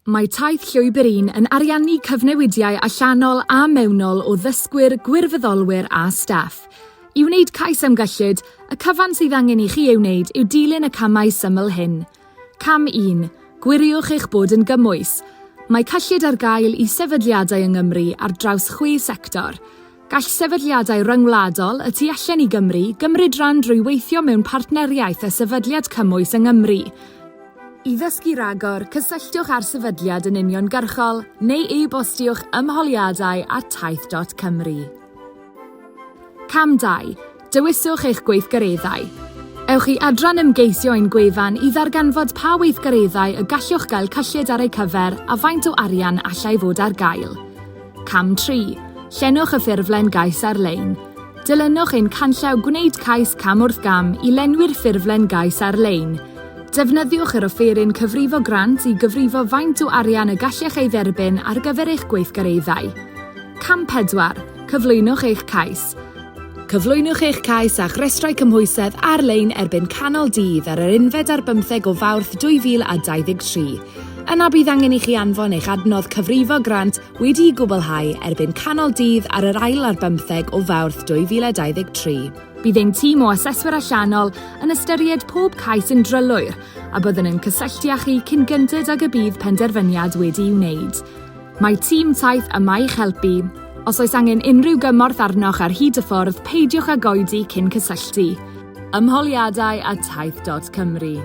Mae Taith Llwybr Un yn ariannu cyfnewidiau allanol a mewnol o ddysgwyr, gwirfoddolwyr a staff. I wneud cais am gyllid, y cyfan sydd angen i chi ei wneud yw dilyn y camau syml hyn. Cam 1, Gwiriwch eich bod yn gymwys. Mae cyllid ar gael i sefydliadau yng Nghymru ar draws chwe sector. Gall sefydliadau ryngwladol y tu allan i Gymru gymryd rhan drwy weithio mewn partneriaeth â sefydliad cymwys yng Nghymru. I ddysgu rhagor, cysylltwch â'r sefydliad yn uniongyrchol neu e-bostiwch ymholiadau at taith dot cymru. Cam 2. Dewiswch eich gweithgareddau. Ewch i adran ymgeisio ein gwefan i ddarganfod pa weithgareddau y gallwch gael cyllid ar eu cyfer a faint o arian allai fod ar gael. Cam 3. Llenwch y ffurflen gais ar-lein. Dilynwch ein canllaw Gwneud Cais Cam wrth Gam i lenwi'r ffurflen gais ar-lein. Defnyddiwch yr offeryn cyfrifo grant i gyfrifo faint o arian y gallech ei dderbyn ar gyfer eich gweithgareddau. Cam 4. Cyflwynwch eich cais. Cyflwynwch eich cais a'ch rhestrau cymhwysedd ar-lein erbyn canol dydd ar yr unfed ar bymtheg o Fawrth 2023. Yna bydd angen i chi anfon eich adnodd cyfrifo grant wedi'i gwblhau erbyn canol dydd ar yr ail ar bymtheg o Fawrth 2023. Bydd ein tîm o aseswyr allanol yn ystyried pob cais yn drylwyr a byddwn yn cysylltu â chi cyn gynted ag y bydd penderfyniad wedi'i wneud. Mae tîm Taith yma i'ch helpu. Os oes angen unrhyw gymorth arnoch ar hyd y ffordd, peidiwch ag oedi cyn cysylltu. Ymholiadau at taith dot cymru.